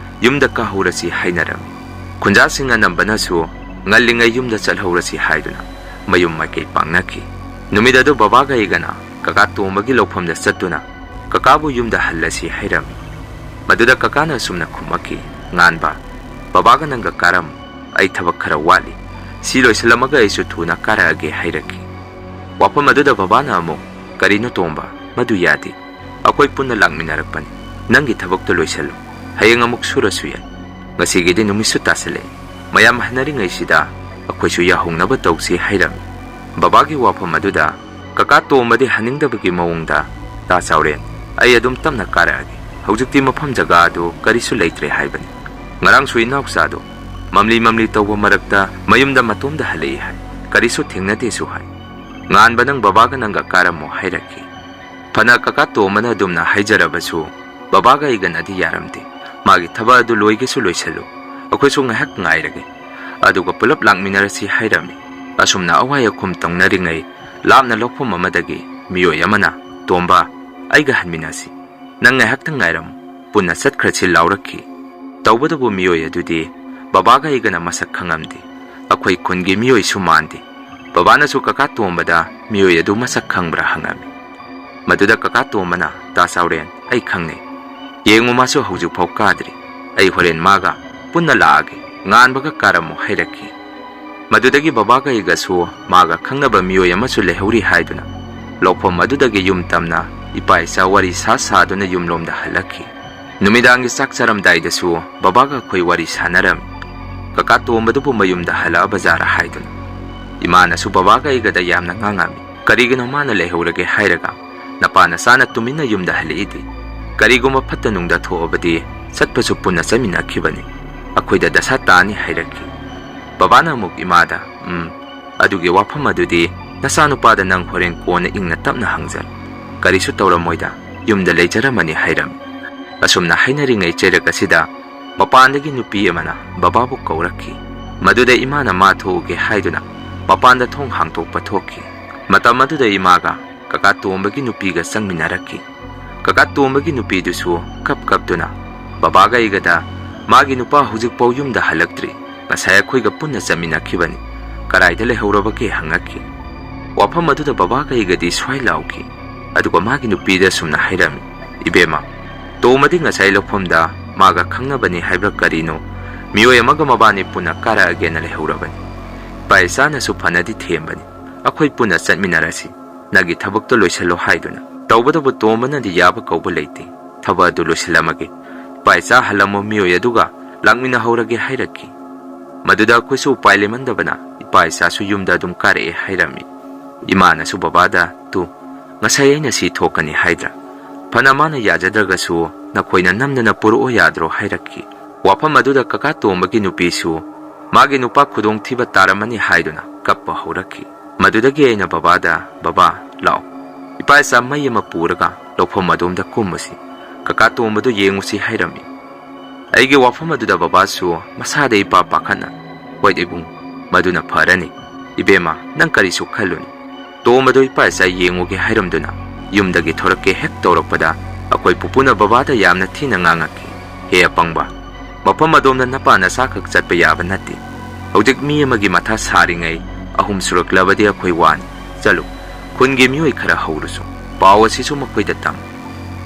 ꯌꯨꯝꯗ ꯀꯥꯍꯧꯔꯁꯤ ꯍꯥꯏꯅꯔꯝꯃꯤ꯫ ꯈꯨꯟꯖꯥꯁꯤꯡ ꯑꯅꯝꯕꯅꯁꯨ ꯉꯜꯂꯤꯉꯩ ꯌꯨꯝꯗ ꯆꯠꯍꯧꯔꯁꯤ ꯍꯥꯏꯗꯨꯅ ꯃꯌꯨꯝ ꯃꯥꯏꯀꯩ ꯄꯥꯡꯅꯈꯤ꯫ ꯅꯨꯃꯤꯠ ꯑꯗꯨ ꯕꯕꯥꯒ ꯑꯩꯒꯅ ꯀꯀꯥ ꯇꯣꯝꯕꯒꯤ ꯂꯧꯐꯝꯗ ꯆꯠꯇꯨꯅ ꯀꯀꯥꯕꯨ ꯌꯨꯝꯗ ꯍꯜꯂꯁꯤ ꯍꯥꯏꯔꯝꯃꯤ꯫ ꯃꯗꯨꯗ ꯀꯀꯥꯅ ꯑꯁꯨꯝꯅ ꯈꯨꯝꯃꯛꯈꯤ: "ꯉꯥꯟꯕ, ꯕꯕꯥꯒ ꯅꯪꯒ ꯀꯥꯔꯝꯃꯨ, ꯑꯩ ꯊꯕꯛ ꯈꯔ ꯋꯥꯠꯂꯤ, ꯁꯤ ꯂꯣꯏꯁꯤꯜꯂꯝꯃꯒ ꯑꯩꯁꯨ ꯊꯨꯅ ꯀꯥꯔꯛꯑꯒꯦ" ꯍꯥꯏꯔꯛꯈꯤ꯫ ꯋꯥꯐꯝ ꯑꯗꯨꯗ ꯕꯕꯥꯅ ꯑꯃꯨꯛ, "ꯀꯔꯤꯅꯣ ꯇꯣꯝꯕ, ꯃꯗꯨ ꯌꯥꯗꯦ꯫ ꯑꯩꯈꯣꯏ ꯄꯨꯟꯅ ꯂꯥꯛꯃꯤꯟꯅꯔꯛꯄꯅꯤ꯫ ꯅꯪꯒꯤ ꯊꯕꯛꯇꯣ ꯂꯣꯏꯁꯜꯂꯨ꯫ ꯍꯌꯦꯡ ꯑꯃꯨꯛ ꯁꯨꯔꯁꯨ ꯌꯥꯏ꯫ ꯉꯁꯤꯒꯤꯗꯤ ꯅꯨꯃꯤꯠꯁꯨ ꯇꯥꯁꯜꯂꯛꯑꯦ꯫ ꯃꯌꯥꯝ ꯍꯟꯅꯔꯤꯉꯩꯁꯤꯗ ꯑꯩꯈꯣꯏꯁꯨ ꯌꯥꯍꯧꯅꯕ ꯇꯧꯁꯤ" ꯍꯥꯏꯔꯝꯃꯤ꯫ ꯕꯕꯥꯒꯤ ꯋꯥꯐꯝ ꯑꯗꯨꯗ ꯀꯀꯥ ꯇꯣꯝꯕꯗꯤ ꯍꯟꯅꯤꯡꯗꯕꯒꯤ ꯃꯑꯣꯡꯗ, "ꯇꯥ ꯆꯥꯎꯔꯦꯟ, ꯑꯩ ꯑꯗꯨꯝ ꯇꯞꯅ ꯀꯥꯔꯛꯑꯒꯦ꯫ ꯍꯧꯖꯤꯛꯇꯤ ꯃꯐꯝ ꯖꯒꯥ ꯑꯗꯨ ꯀꯔꯤꯁꯨ ꯂꯩꯇ꯭ꯔꯦ ꯍꯥꯏꯕꯅꯤ꯫ ꯉꯔꯥꯡꯁꯨ ꯏꯅꯥꯎꯆꯥꯗꯣ ꯃꯝꯂꯤ ꯃꯝꯂꯤ ꯇꯧꯕ ꯃꯔꯛꯇ ꯃꯌꯨꯝꯗ ꯃꯇꯣꯝꯗ ꯍꯜꯂꯛꯏ ꯍꯥꯏ꯫ ꯀꯔꯤꯁꯨ ꯊꯦꯡꯅꯗꯦꯁꯨ ꯍꯥꯏ꯫ ꯉꯥꯟꯕ ꯅꯪ ꯕꯕꯥꯒ ꯅꯪꯒ ꯀꯥꯔꯝꯃꯣ" ꯍꯥꯏꯔꯛꯈꯤ꯫ ꯐꯅ ꯀꯀꯥ ꯇꯣꯝꯕꯅ ꯑꯗꯨꯝꯅ ꯍꯥꯏꯖꯔꯕꯁꯨ, ꯕꯕꯥꯒ ꯑꯩꯒꯅꯗꯤ ꯌꯥꯔꯝꯗꯦ꯫ "ꯃꯥꯒꯤ ꯊꯕꯛ ꯑꯗꯨ ꯂꯣꯏꯒꯦꯁꯨ ꯂꯣꯏꯁꯜꯂꯨ, ꯑꯩꯈꯣꯏꯁꯨ ꯉꯥꯏꯍꯥꯛ ꯉꯥꯏꯔꯒꯦ, ꯑꯗꯨꯒ ꯄꯨꯂꯞ ꯂꯥꯛꯃꯤꯟꯅꯔꯁꯤ" ꯍꯥꯏꯔꯝꯃꯤ꯫ ꯑꯁꯨꯝꯅ ꯑꯋꯥꯏ ꯑꯈꯨꯝ ꯇꯧꯅꯔꯤꯉꯩ, ꯂꯥꯞꯅ ꯂꯧꯐꯝ ꯑꯃꯗꯒꯤ ꯃꯤꯑꯣꯏ ꯑꯃꯅ, "ꯇꯣꯝꯕ, ꯑꯩꯒ ꯍꯟꯃꯤꯟꯅꯁꯤ꯫ ꯅꯪ ꯉꯥꯏꯍꯥꯛꯇꯪ ꯉꯥꯏꯔꯝꯃꯨ, ꯄꯨꯟꯅ ꯆꯠꯈ꯭ꯔꯁꯤ" ꯂꯥꯎꯔꯛꯈꯤ꯫ ꯇꯧꯕꯇꯕꯨ ꯃꯤꯑꯣꯏ ꯑꯗꯨꯗꯤ ꯕꯕꯥꯒ ꯑꯩꯒꯅ ꯃꯁꯛ ꯈꯪꯉꯝꯗꯦ꯫ ꯑꯩꯈꯣꯏ ꯈꯨꯟꯒꯤ ꯃꯤꯑꯣꯏꯁꯨ ꯃꯥꯟꯗꯦ꯫ ꯕꯕꯥꯅꯁꯨ ꯀꯀꯥ ꯇꯣꯝꯕꯗ ꯃꯤꯑꯣꯏ ꯑꯗꯨ ꯃꯁꯛ ꯈꯪꯕ꯭ꯔꯥ ꯍꯪꯉꯝꯃꯤ꯫ ꯃꯗꯨꯗ ꯀꯀꯥ ꯇꯣꯝꯕꯅ, "ꯇꯥ ꯆꯥꯎꯔꯦꯟ, ꯑꯩ ꯈꯪꯅꯩ꯫ ꯌꯦꯡꯉꯨ, ꯃꯥꯁꯨ ꯍꯧꯖꯤꯛꯐꯥꯎ ꯀꯥꯗ꯭ꯔꯤ꯫ ꯑꯩ ꯍꯣꯔꯦꯟ ꯃꯥꯒ ꯄꯨꯟꯅ ꯂꯥꯛꯑꯒꯦ꯫ ꯉꯥꯟꯕꯒ ꯀꯥꯔꯝꯃꯨ" ꯍꯥꯏꯔꯛꯈꯤ꯫ ꯃꯗꯨꯗꯒꯤ ꯕꯕꯥꯒ ꯑꯩꯒꯁꯨ ꯃꯥꯒ ꯈꯪꯅꯕ ꯃꯤꯑꯣꯏ ꯑꯃꯁꯨ ꯂꯩꯍꯧꯔꯤ ꯍꯥꯏꯗꯨꯅ ꯂꯧꯐꯝ ꯑꯗꯨꯗꯒꯤ ꯌꯨꯝ ꯇꯝꯅ ꯏꯄꯥ ꯏꯆꯥ ꯋꯥꯔꯤ ꯁꯥ ꯁꯥꯗꯨꯅ ꯌꯨꯝꯂꯣꯝꯗ ꯍꯜꯂꯛꯈꯤ꯫ ꯅꯨꯃꯤꯗꯥꯡꯒꯤ ꯆꯥꯛ ꯆꯥꯔꯝꯗꯥꯏꯗꯁꯨ ꯕꯕꯥꯒ ꯑꯩꯈꯣꯏ ꯋꯥꯔꯤ ꯁꯥꯟꯅꯔꯝꯃꯤ꯫ ꯀꯀꯥ ꯇꯣꯝꯕꯗꯨꯕꯨ ꯃꯌꯨꯝꯗ ꯍꯜꯂꯛꯑꯕ ꯖꯥꯔꯥ ꯍꯥꯏꯗꯨꯅ꯫ ꯏꯃꯥꯅꯁꯨ ꯕꯕꯥꯒ ꯑꯩꯒꯗ ꯌꯥꯝꯅ ꯉꯥꯡꯉꯝꯃꯤ꯫ "ꯀꯔꯤꯒꯤꯅꯣ ꯃꯥꯅ ꯂꯩꯍꯧꯔꯒꯦ ꯍꯥꯏꯔꯒ ꯅꯄꯥ ꯅꯆꯥꯅ ꯇꯨꯃꯤꯟꯅ ꯌꯨꯝꯗ ꯍꯜꯂꯛꯏꯗꯤ? ꯀꯔꯤꯒꯨꯝꯕ ꯐꯠꯇ ꯅꯨꯡꯗ ꯊꯣꯛꯑꯕꯗꯤ ꯆꯠꯄꯁꯨ ꯄꯨꯟꯅ ꯆꯠꯃꯤꯟꯅꯈꯤꯕꯅꯤ꯫ ꯑꯩꯈꯣꯏꯗ ꯗꯁꯥ ꯇꯥꯅꯤ" ꯍꯥꯏꯔꯛꯈꯤ꯫ ꯕꯕꯥꯅ ꯑꯃꯨꯛ ꯏꯃꯥꯗ, "ꯎꯝ, ꯑꯗꯨꯒꯤ ꯋꯥꯐꯝ ꯑꯗꯨꯗꯤ ꯅꯆꯥꯅꯨꯄꯥꯗ ꯅꯪ ꯍꯣꯔꯦꯟ ꯀꯣꯟꯅ ꯏꯪꯅ ꯇꯞꯅ ꯍꯪꯖꯔꯣ꯫ ꯀꯔꯤꯁꯨ ꯇꯧꯔꯝꯃꯣꯏꯗ, ꯌꯨꯝꯗ ꯂꯩꯖꯔꯝꯃꯅꯤ" ꯍꯥꯏꯔꯝꯃꯤ꯫ ꯑꯁꯨꯝꯅ ꯍꯥꯏꯅꯔꯤꯉꯩ ꯆꯩꯔꯛ ꯑꯁꯤꯗ ꯃꯄꯥꯟꯗꯒꯤ ꯅꯨꯄꯤ ꯑꯃꯅ ꯕꯕꯥꯕꯨ ꯀꯧꯔꯛꯈꯤ꯫ ꯃꯗꯨꯗ ꯏꯃꯥꯅ ꯃꯥ ꯊꯣꯛꯎꯒꯦ ꯍꯥꯏꯗꯨꯅ ꯃꯄꯥꯟꯗ ꯊꯣꯡ ꯍꯥꯡꯗꯣꯛꯄ ꯊꯣꯛꯈꯤ꯫ ꯃꯇꯝ ꯑꯗꯨꯗ ꯏꯃꯥꯒ ꯀꯀꯥ ꯇꯣꯝꯕꯒꯤ ꯅꯨꯄꯤꯒ ꯆꯪꯃꯤꯟꯅꯔꯛꯈꯤ꯫ ꯀꯀꯥ ꯇꯣꯝꯕꯒꯤ ꯅꯨꯄꯤꯗꯨꯁꯨ ꯀꯞ ꯀꯞꯇꯨꯅ, "ꯕꯕꯥꯒ ꯑꯩꯒꯗ ꯃꯥꯒꯤ ꯅꯨꯄꯥ ꯍꯧꯖꯤꯛꯐꯥꯎ ꯌꯨꯝꯗ ꯍꯜꯂꯛꯇ꯭ꯔꯤ, ꯉꯁꯥꯏ ꯑꯩꯈꯣꯏꯒ ꯄꯨꯟꯅ ꯆꯠꯃꯤꯟꯅꯈꯤꯕꯅꯤ, ꯀꯗꯥꯏꯗ ꯂꯩꯍꯧꯔꯕꯒꯦ?" ꯍꯪꯉꯛꯈꯤ꯫ ꯋꯥꯐꯝ ꯑꯗꯨꯗ ꯕꯕꯥꯒ ꯑꯩꯒꯗꯤ ꯁ꯭ꯋꯥꯏ ꯂꯥꯎꯈꯤ꯫ ꯑꯗꯨꯒ ꯃꯥꯒꯤ ꯅꯨꯄꯤꯗ ꯁꯨꯝꯅ ꯍꯥꯏꯔꯝꯃꯤ, "ꯏꯕꯦꯝꯃ, ꯇꯣꯝꯕꯗꯤ ꯉꯁꯥꯏ ꯂꯧꯐꯝꯗ ꯃꯥꯒ ꯈꯪꯅꯕꯅꯤ ꯍꯥꯏꯕ꯭ꯔꯥ ꯀꯔꯤꯅꯣ, ꯃꯤꯑꯣꯏ ꯑꯃꯒ ꯃꯕꯥꯅꯤ ꯄꯨꯟꯅ ꯀꯥꯔꯛꯑꯒꯦꯅ ꯂꯩꯍꯧꯔꯕꯅꯤ꯫ ꯏꯄꯥ ꯏꯆꯥꯅꯁꯨ ꯐꯅꯗꯤ ꯊꯦꯝꯕꯅꯤ, ꯑꯩꯈꯣꯏ ꯄꯨꯟꯅ ꯆꯠꯃꯤꯟꯅꯔꯁꯤ꯫ ꯅꯪꯒꯤ ꯊꯕꯛꯇꯣ ꯂꯣꯏꯁꯤꯜꯂꯣ" ꯍꯥꯏꯗꯨꯅ꯫ ꯇꯧꯕꯇꯕꯨ ꯇꯣꯝꯕꯅꯗꯤ ꯌꯥꯕ ꯀꯧꯕ ꯂꯩꯇꯦ꯫ "ꯊꯕꯛ ꯑꯗꯨ ꯂꯣꯏꯁꯤꯜꯂꯝꯃꯒꯦ꯫ ꯏꯄꯥ ꯏꯆꯥ ꯍꯜꯂꯝꯃꯣ ꯃꯤꯑꯣꯏ ꯑꯗꯨꯒ ꯂꯥꯛꯃꯤꯟꯅꯍꯧꯔꯒꯦ" ꯍꯥꯏꯔꯛꯈꯤ꯫ ꯃꯗꯨꯗ ꯑꯩꯈꯣꯏꯁꯨ ꯎꯄꯥꯏ ꯂꯩꯃꯟꯗꯕꯅ ꯏꯄꯥ ꯏꯆꯥꯁꯨ ꯌꯨꯝꯗ ꯑꯗꯨꯝ ꯀꯥꯔꯛꯑꯦ ꯍꯥꯏꯔꯝꯃꯤ꯫ ꯏꯃꯥꯅꯁꯨ ꯕꯕꯥꯗ, "ꯇꯨ, ꯉꯁꯥꯏ ꯑꯩꯅ ꯁꯤ ꯊꯣꯛꯀꯅꯤ ꯍꯥꯏꯗ꯭ꯔꯥ?" ꯐꯅ ꯃꯥꯅ ꯌꯥꯖꯗ꯭ꯔꯒꯁꯨ "ꯅꯈꯣꯏꯅ ꯅꯝꯗꯅ ꯄꯨꯔꯛꯑꯣ ꯌꯥꯗ꯭ꯔꯣ?" ꯍꯥꯏꯔꯛꯈꯤ꯫ ꯋꯥꯐꯝ ꯑꯗꯨꯗ ꯀꯀꯥ ꯇꯣꯝꯕꯒꯤ ꯅꯨꯄꯤꯁꯨ ꯃꯥꯒꯤ ꯅꯨꯄꯥ ꯈꯨꯗꯣꯡꯊꯤꯕ ꯇꯥꯔꯝꯃꯅꯤ ꯍꯥꯏꯗꯨꯅ ꯀꯞꯄ ꯍꯧꯔꯛꯈꯤ꯫ ꯃꯗꯨꯗꯒꯤ ꯑꯩꯅ ꯕꯕꯥꯗ, "ꯕꯕꯥ, ꯂꯥꯛꯑꯣ, ꯏꯄꯥ ꯏꯆꯥ ꯃꯩ ꯑꯃ ꯄꯨꯔꯒ ꯂꯧꯐꯝ ꯑꯗꯣꯝꯗ ꯀꯨꯝꯃꯨꯁꯤ, ꯀꯀꯥ ꯇꯣꯝꯕꯗꯨ ꯌꯦꯡꯉꯨꯁꯤ" ꯍꯥꯏꯔꯝꯃꯤ꯫ ꯑꯩꯒꯤ ꯋꯥꯐꯝ ꯑꯗꯨꯗ ꯕꯕꯥꯁꯨ ꯃꯁꯥꯗ ꯏꯄꯥ ꯄꯥꯈꯠꯅ, "ꯍꯣꯏ ꯏꯕꯨꯡ, ꯃꯗꯨꯅ ꯐꯔꯅꯤ꯫ ꯏꯕꯦꯝꯃ, ꯅꯪ ꯀꯔꯤꯁꯨ ꯈꯜꯂꯨꯅꯨ꯫ ꯇꯣꯝꯕꯗꯣ ꯏꯄꯥ ꯏꯆꯥ ꯌꯦꯡꯉꯨꯒꯦ ꯍꯥꯏꯔꯝꯗꯨꯅ ꯌꯨꯝꯗꯒꯤ ꯊꯣꯔꯛꯀꯦ ꯍꯦꯛ ꯇꯧꯔꯛꯄꯗ ꯑꯩꯈꯣꯏ ꯄꯨꯄꯨꯅ ꯕꯕꯥꯗ ꯌꯥꯝꯅ ꯊꯤꯅ ꯉꯥꯡꯉꯛꯈꯤ꯫ ꯍꯦ ꯑꯄꯪꯕ, ꯃꯐꯝ ꯑꯗꯣꯝꯗ ꯅꯄꯥ ꯅꯆꯥꯈꯛ ꯆꯠꯄ ꯌꯥꯕ ꯅꯠꯇꯦ꯫ ꯍꯧꯖꯤꯛ ꯃꯤ ꯑꯃꯒꯤ ꯃꯊꯥ ꯁꯥꯔꯤꯉꯩ ꯑꯍꯨꯝ ꯁꯨꯔꯛꯂꯕꯗꯤ ꯑꯩꯈꯣꯏ ꯋꯥꯅꯤ꯫ ꯆꯠꯂꯨ, ꯈꯨꯟꯒꯤ ꯃꯤꯑꯣꯏ ꯈꯔ ꯍꯧꯔꯨꯁꯨ꯫ ꯄꯥꯎ ꯑꯁꯤꯁꯨ ꯃꯈꯣꯏꯗ ꯇꯝꯃꯨ꯫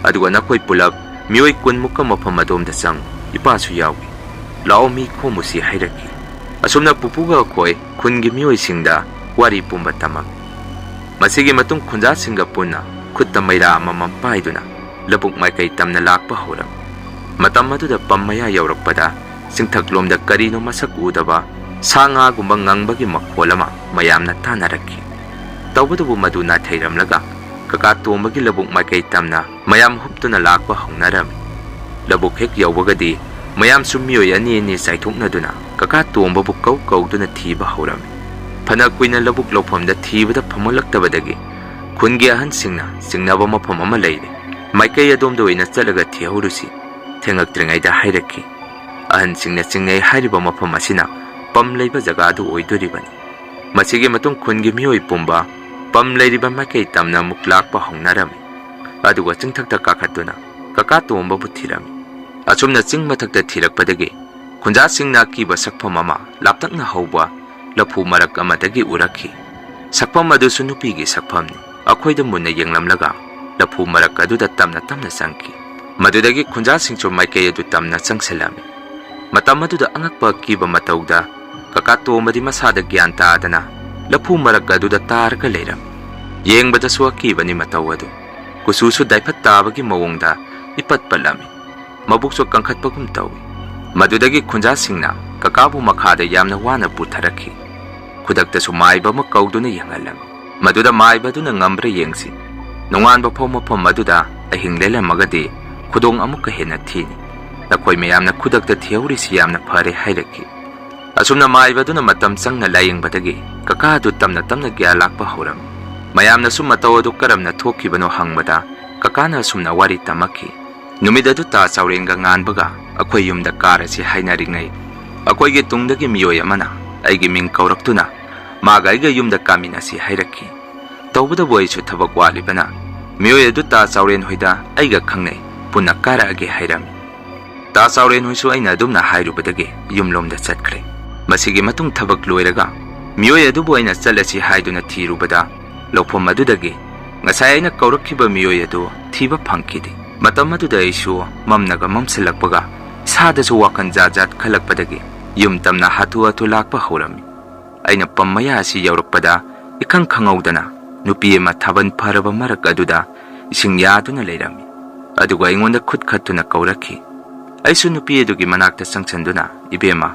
ꯑꯗꯨꯒ ꯅꯈꯣꯏ ꯄꯨꯂꯞ ꯃꯤꯑꯣꯏ ꯀꯨꯟꯃꯨꯛꯀ ꯃꯐꯝ ꯑꯗꯣꯝꯗ ꯆꯪꯉꯨ꯫ ꯏꯄꯥꯁꯨ ꯌꯥꯎꯏ꯫ ꯂꯥꯛꯑꯣ, ꯃꯤ ꯈꯣꯝꯃꯨꯁꯤ" ꯍꯥꯏꯔꯛꯈꯤ꯫ ꯑꯁꯨꯝꯅ ꯄꯨꯄꯨꯒ ꯑꯩꯈꯣꯏ ꯈꯨꯟꯒꯤ ꯃꯤꯑꯣꯏꯁꯤꯡꯗ ꯋꯥꯔꯤ ꯄꯨꯝꯕ ꯇꯝꯃꯝꯃꯤ꯫ ꯃꯁꯤꯒꯤ ꯃꯇꯨꯡ ꯈꯨꯟꯖꯥꯁꯤꯡꯒ ꯄꯨꯟꯅ ꯈꯨꯠꯇ ꯃꯩꯔꯥ ꯑꯃꯃꯝ ꯄꯥꯏꯗꯨꯅ ꯂꯧꯕꯨꯛ ꯃꯥꯏꯀꯩ ꯇꯝꯅ ꯂꯥꯛꯄ ꯍꯧꯔꯝꯃꯤ꯫ ꯃꯇꯝ ꯑꯗꯨꯗ ꯄꯝ ꯃꯌꯥ ꯌꯧꯔꯛꯄꯗ ꯆꯤꯡꯊꯛꯂꯣꯝꯗ ꯀꯔꯤꯅꯣ ꯃꯁꯛ ꯎꯗꯕ ꯁꯥ ꯉꯥꯒꯨꯝꯕ ꯉꯪꯕꯒꯤ ꯃꯈꯣꯜ ꯑꯃ ꯃꯌꯥꯝꯅ ꯇꯥꯅꯔꯛꯈꯤ꯫ ꯇꯧꯕꯇꯕꯨ ꯃꯗꯨ ꯅꯥꯊꯩꯔꯝꯂꯒ ꯀꯀꯥ ꯇꯣꯝꯕꯒꯤ ꯂꯧꯕꯨꯛ ꯃꯥꯏꯀꯩ ꯇꯝꯅ ꯃꯌꯥꯝ ꯍꯨꯞꯇꯨꯅ ꯂꯥꯛꯄ ꯍꯧꯅꯔꯝꯃꯤ꯫ ꯂꯧꯕꯨꯛ ꯍꯦꯛ ꯌꯧꯕꯒꯗꯤ ꯃꯌꯥꯝꯁꯨ ꯃꯤꯑꯣꯏ ꯑꯅꯤ ꯑꯅꯤ ꯆꯥꯏꯊꯣꯛꯅꯗꯨꯅ ꯀꯀꯥ ꯇꯣꯝꯕꯕꯨ ꯀꯧ ꯀꯧꯗꯨꯅ ꯊꯤꯕ ꯍꯧꯔꯝꯃꯤ꯫ ꯐꯅ ꯀꯨꯏꯅ ꯂꯧꯕꯨꯛ ꯂꯧꯐꯝꯗ ꯊꯤꯕꯗ ꯐꯪꯂꯛꯇꯕꯗꯒꯤ ꯈꯨꯟꯒꯤ ꯑꯍꯟꯁꯤꯡꯅ ꯆꯤꯡꯅꯕ ꯃꯐꯝ ꯑꯃ ꯂꯩꯔꯦ, ꯃꯥꯏꯀꯩ ꯑꯗꯣꯝꯗ ꯑꯣꯏꯅ ꯆꯠꯂꯒ ꯊꯤꯍꯧꯔꯨꯁꯤ, ꯊꯦꯡꯂꯛꯇ꯭ꯔꯤꯉꯩꯗ ꯍꯥꯏꯔꯛꯈꯤ꯫ ꯑꯍꯟꯁꯤꯡꯅ ꯆꯤꯡꯅꯩ ꯍꯥꯏꯔꯤꯕ ꯃꯐꯝ ꯑꯁꯤꯅ ꯄꯝ ꯂꯩꯕ ꯖꯒꯥꯗꯨ ꯑꯣꯏꯗꯣꯔꯤꯕꯅꯤ꯫ ꯃꯁꯤꯒꯤ ꯃꯇꯨꯡ ꯈꯨꯟꯒꯤ ꯃꯤꯑꯣꯏ ꯄꯨꯝꯕ ꯄꯝ ꯂꯩꯔꯤꯕ ꯃꯥꯏꯀꯩ ꯇꯝꯅ ꯑꯃꯨꯛ ꯂꯥꯛꯄ ꯍꯧꯅꯔꯝꯃꯤ, ꯑꯗꯨꯒ ꯆꯤꯡꯊꯛꯇ ꯀꯥꯈꯠꯇꯨꯅ ꯀꯀꯥ ꯇꯣꯝꯕꯕꯨ ꯊꯤꯔꯝꯃꯤ꯫ ꯑꯁꯨꯝꯅ ꯆꯤꯡ ꯃꯊꯛꯇ ꯊꯤꯔꯛꯄꯗꯒꯤ ꯈꯨꯟꯖꯥꯁꯤꯡꯅ ꯑꯀꯤꯕ ꯁꯛꯐꯝ ꯑꯃ ꯂꯥꯞꯇꯛꯅ ꯍꯧꯕ ꯂꯐꯨ ꯃꯔꯛ ꯑꯃꯗꯒꯤ ꯎꯔꯛꯈꯤ꯫ ꯁꯛꯐꯝ ꯑꯗꯨꯁꯨ ꯅꯨꯄꯤꯒꯤ ꯁꯛꯐꯝꯅꯤ꯫ ꯑꯩꯈꯣꯏꯗ ꯃꯨꯟꯅ ꯌꯦꯡꯂꯝꯂꯒ ꯂꯐꯨ ꯃꯔꯛ ꯑꯗꯨꯗ ꯇꯞꯅ ꯇꯞꯅ ꯆꯪꯈꯤ꯫ ꯃꯗꯨꯗꯒꯤ ꯈꯨꯟꯖꯥꯁꯤꯡꯁꯨ ꯃꯥꯏꯀꯩ ꯑꯗꯨ ꯇꯝꯅ ꯆꯪꯁꯤꯜꯂꯝꯃꯤ꯫ ꯃꯇꯝ ꯑꯗꯨꯗ ꯑꯉꯛꯄ ꯑꯀꯤꯕ ꯃꯇꯧꯗ ꯀꯀꯥ ꯇꯣꯝꯕꯗꯤ ꯃꯁꯥꯗ ꯒ꯭ꯌꯥꯟ ꯇꯥꯗꯅ ꯂꯐꯨ ꯃꯔꯛ ꯑꯗꯨꯗ ꯇꯥꯔꯒ ꯂꯩꯔꯝꯃꯤ꯫ ꯌꯦꯡꯕꯗꯁꯨ ꯑꯀꯤꯕꯅꯤ ꯃꯇꯧ ꯑꯗꯨ꯫ ꯀꯨꯆꯨꯁꯨ ꯗꯥꯏꯐꯠ ꯇꯥꯕꯒꯤ ꯃꯑꯣꯡꯗ ꯏꯄꯠ ꯄꯠꯂꯝꯃꯤ꯫ ꯃꯕꯨꯛꯁꯨ ꯀꯟꯈꯠꯄꯒꯨꯝ ꯇꯧꯏ꯫ ꯃꯗꯨꯗꯒꯤ ꯈꯨꯟꯖꯥꯁꯤꯡꯅ ꯀꯀꯥꯕꯨ ꯃꯈꯥꯗ ꯌꯥꯝꯅ ꯋꯥꯅ ꯄꯨꯊꯔꯛꯈꯤ꯫ ꯈꯨꯗꯛꯇꯁꯨ ꯃꯥꯏꯕ ꯑꯃ ꯀꯧꯗꯨꯅ ꯌꯦꯡꯍꯜꯂꯝꯃꯤ꯫ ꯃꯗꯨꯗ ꯃꯥꯏꯕ ꯑꯗꯨꯅ ꯉꯝꯕ꯭ꯔꯥ ꯌꯦꯡꯁꯤ, ꯅꯣꯡꯉꯥꯟꯕ ꯐꯥꯎ ꯃꯐꯝ ꯑꯗꯨꯗ ꯑꯍꯤꯡ ꯂꯦꯜꯂꯝꯃꯒꯗꯤ ꯈꯨꯗꯣꯡ ꯑꯃꯨꯛꯀ ꯍꯦꯟꯅ ꯊꯤꯅꯤ꯫ ꯅꯈꯣꯏ ꯃꯌꯥꯝꯅ ꯈꯨꯗꯛꯇ ꯊꯤꯍꯧꯔꯤꯁꯤ ꯌꯥꯝꯅ ꯐꯔꯦ ꯍꯥꯏꯔꯛꯈꯤ꯫ ꯑꯁꯨꯝꯅ ꯃꯥꯏꯕ ꯑꯗꯨꯅ ꯃꯇꯝ ꯆꯪꯅ ꯂꯥꯌꯦꯡꯕꯗꯒꯤ ꯀꯀꯥ ꯑꯗꯨ ꯇꯞꯅ ꯇꯞꯅ ꯒ꯭ꯌꯥꯟ ꯂꯥꯛꯄ ꯍꯧꯔꯝꯃꯤ꯫ ꯃꯌꯥꯝꯅꯁꯨ ꯃꯇꯧ ꯑꯗꯨ ꯀꯔꯝꯅ ꯊꯣꯛꯈꯤꯕꯅꯣ ꯍꯪꯕꯗ ꯀꯀꯥꯅ ꯑꯁꯨꯝꯅ ꯋꯥꯔꯤ ꯇꯝꯃꯛꯈꯤ꯫ ꯅꯨꯃꯤꯠ ꯑꯗꯨ ꯇꯥ ꯆꯥꯎꯔꯦꯟꯒ ꯉꯥꯟꯕꯒ ꯑꯩꯈꯣꯏ ꯌꯨꯝꯗ ꯀꯥꯔꯁꯤ ꯍꯥꯏꯅꯔꯤꯉꯩ, ꯑꯩꯈꯣꯏꯒꯤ ꯇꯨꯡꯗꯒꯤ ꯃꯤꯑꯣꯏ ꯑꯃꯅ ꯑꯩꯒꯤ ꯃꯤꯡ ꯀꯧꯔꯛꯇꯨꯅ ꯃꯥꯒ ꯑꯩꯒ ꯌꯨꯝꯗ ꯀꯥꯃꯤꯟꯅꯁꯤ ꯍꯥꯏꯔꯛꯈꯤ꯫ ꯇꯧꯕꯇꯕꯨ ꯑꯩꯁꯨ ꯊꯕꯛ ꯋꯥꯠꯂꯤꯕꯅ ꯃꯤꯑꯣꯏ ꯑꯗꯨ ꯇꯥ ꯆꯥꯎꯔꯦꯟ ꯍꯣꯏꯗ ꯑꯩꯒ ꯈꯪꯅꯩ, ꯄꯨꯟꯅ ꯀꯥꯔꯛꯑꯒꯦ ꯍꯥꯏꯔꯝꯃꯤ꯫ ꯇꯥ ꯆꯥꯎꯔꯦꯟ ꯍꯣꯏꯁꯨ ꯑꯩꯅ ꯑꯗꯨꯝꯅ ꯍꯥꯏꯔꯨꯕꯗꯒꯤ ꯌꯨꯝꯂꯣꯝꯗ ꯆꯠꯈ꯭ꯔꯦ꯫ ꯃꯁꯤꯒꯤ ꯃꯇꯨꯡ ꯊꯕꯛ ꯂꯣꯏꯔꯒ ꯃꯤꯑꯣꯏ ꯑꯗꯨꯕꯨ ꯑꯩꯅ ꯆꯠꯂꯁꯤ ꯍꯥꯏꯗꯨꯅ ꯊꯤꯔꯨꯕꯗ ꯂꯧꯐꯝ ꯑꯗꯨꯗꯒꯤ ꯉꯁꯥꯏ ꯑꯩꯅ ꯀꯧꯔꯛꯈꯤꯕ ꯃꯤꯑꯣꯏ ꯑꯗꯨ ꯊꯤꯕ ꯐꯪꯈꯤꯗꯦ꯫ ꯃꯇꯝ ꯑꯗꯨꯗ ꯑꯩꯁꯨ ꯃꯝꯅꯒ ꯃꯝꯁꯤꯜꯂꯛꯄꯒ ꯏꯁꯥꯗꯁꯨ ꯋꯥꯈꯜ ꯖꯥꯠ ꯖꯥꯠ ꯈꯜꯂꯛꯄꯗꯒꯤ ꯌꯨꯝ ꯇꯝꯅ ꯍꯥꯊꯨ ꯍꯥꯊꯨ ꯂꯥꯛꯄ ꯍꯧꯔꯝꯃꯤ꯫ ꯑꯩꯅ ꯄꯝ ꯃꯌꯥ ꯑꯁꯤ ꯌꯧꯔꯛꯄꯗ ꯏꯈꯪ ꯈꯪꯍꯧꯗꯅ ꯅꯨꯄꯤ ꯑꯃ ꯊꯥꯕꯜ ꯐꯔꯕ ꯃꯔꯛ ꯑꯗꯨꯗ ꯏꯁꯤꯡ ꯌꯥꯗꯨꯅ ꯂꯩꯔꯝꯃꯤ꯫ ꯑꯗꯨꯒ ꯑꯩꯉꯣꯟꯗ ꯈꯨꯠ ꯈꯠꯇꯨꯅ ꯀꯧꯔꯛꯈꯤ꯫ ꯑꯩꯁꯨ ꯅꯨꯄꯤ ꯑꯗꯨꯒꯤ ꯃꯅꯥꯛꯇ ꯆꯪꯁꯤꯟꯗꯨꯅ, "ꯏꯕꯦꯝꯃ,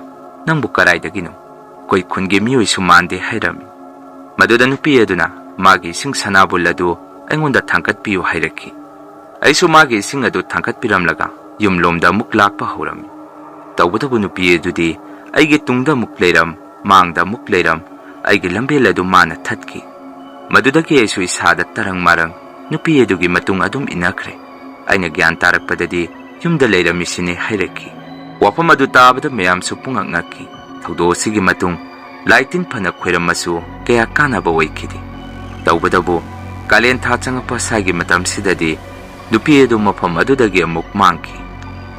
ꯅꯪꯕꯨ ꯀꯗꯥꯏꯗꯒꯤꯅꯣ? ꯑꯩꯈꯣꯏ ꯈꯨꯟꯒꯤ ꯃꯤꯑꯣꯏꯁꯨ ꯃꯥꯟꯗꯦ" ꯍꯥꯏꯔꯝꯃꯤ꯫ ꯃꯗꯨꯗ ꯅꯨꯄꯤ ꯑꯗꯨꯅ ꯃꯥꯒꯤ ꯏꯁꯤꯡ ꯁꯅꯥꯕꯨꯜ ꯑꯗꯨ ꯑꯩꯉꯣꯟꯗ ꯊꯥꯡꯒꯠꯄꯤꯌꯨ ꯍꯥꯏꯔꯛꯈꯤ꯫ ꯑꯩꯁꯨ ꯃꯥꯒꯤ ꯏꯁꯤꯡ ꯑꯗꯨ ꯊꯥꯡꯒꯠꯄꯤꯔꯝꯂꯒ ꯌꯨꯝꯂꯣꯝꯗ ꯑꯃꯨꯛ ꯂꯥꯛꯄ ꯍꯧꯔꯝꯃꯤ꯫ ꯇꯧꯕꯇꯕꯨ ꯅꯨꯄꯤ ꯑꯗꯨꯗꯤ ꯑꯩꯒꯤ ꯇꯨꯡꯗ ꯑꯃꯨꯛ ꯂꯩꯔꯝ, ꯃꯥꯡꯗ ꯑꯃꯨꯛ ꯂꯩꯔꯝ, ꯑꯩꯒꯤ ꯂꯝꯕꯦꯜ ꯑꯗꯨ ꯃꯥꯅ ꯊꯠꯈꯤ꯫ ꯃꯗꯨꯗꯒꯤ ꯑꯩꯁꯨ ꯏꯁꯥꯗ ꯇꯔꯪ ꯃꯔꯪ ꯅꯨꯄꯤ ꯑꯗꯨꯒꯤ ꯃꯇꯨꯡ ꯑꯗꯨꯝ ꯏꯟꯅꯈ꯭ꯔꯦ꯫ ꯑꯩꯅ ꯒ꯭ꯌꯥꯟ ꯇꯥꯔꯛꯄꯗꯗꯤ ꯌꯨꯝꯗ ꯂꯩꯔꯝꯃꯤꯁꯤꯅꯤ ꯍꯥꯏꯔꯛꯈꯤ꯫ ꯋꯥꯐꯝ ꯑꯗꯨ ꯇꯥꯕꯗ ꯃꯌꯥꯝꯁꯨ ꯄꯨꯡꯉꯛ ꯉꯛꯈꯤ꯫ ꯊꯧꯗꯣꯛ ꯑꯁꯤꯒꯤ ꯃꯇꯨꯡ ꯂꯥꯏ ꯇꯤꯟ ꯐꯅ ꯈꯣꯏꯔꯝꯃꯁꯨ ꯀꯌꯥ ꯀꯥꯟꯅꯕ ꯑꯣꯏꯈꯤꯗꯦ꯫ ꯇꯧꯕꯇꯕꯨ ꯀꯥꯂꯦꯟ ꯊꯥ ꯆꯪꯉꯛꯄ ꯁ꯭ꯋꯥꯏꯒꯤ ꯃꯇꯝꯁꯤꯗꯗꯤ ꯅꯨꯄꯤ ꯑꯗꯨ ꯃꯐꯝ ꯑꯗꯨꯗꯒꯤ ꯑꯃꯨꯛ ꯃꯥꯡꯈꯤ꯫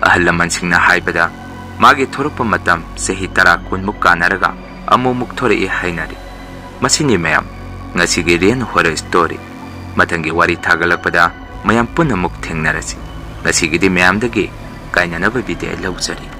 ꯑꯍꯜ ꯂꯃꯟꯁꯤꯡꯅ ꯍꯥꯏꯕꯗ ꯃꯥꯒꯤ ꯊꯣꯔꯛꯄ ꯃꯇꯝ ꯆꯍꯤ ꯇꯔꯥ ꯀꯨꯟꯃꯨꯛ ꯀꯥꯟꯅꯔꯒ ꯑꯃꯨꯛꯃꯨꯛ ꯊꯣꯔꯛꯏ ꯍꯥꯏꯅꯔꯤ꯫ ꯃꯁꯤꯅꯤ ꯃꯌꯥꯝ, ꯉꯁꯤꯒꯤ Real Horror Story꯫ ꯃꯊꯪꯒꯤ ꯋꯥꯔꯤ ꯊꯥꯒꯠꯂꯛꯄꯗ ꯃꯌꯥꯝ ꯄꯨꯟꯅ ꯑꯃꯨꯛ ꯊꯦꯡꯅꯔꯁꯤ꯫ ꯉꯁꯤꯒꯤꯗꯤ ꯃꯌꯥꯝꯗꯒꯤ ꯀꯥꯏꯅꯅꯕ ꯕꯤꯗꯥꯏ ꯂꯧꯖꯔꯤ꯫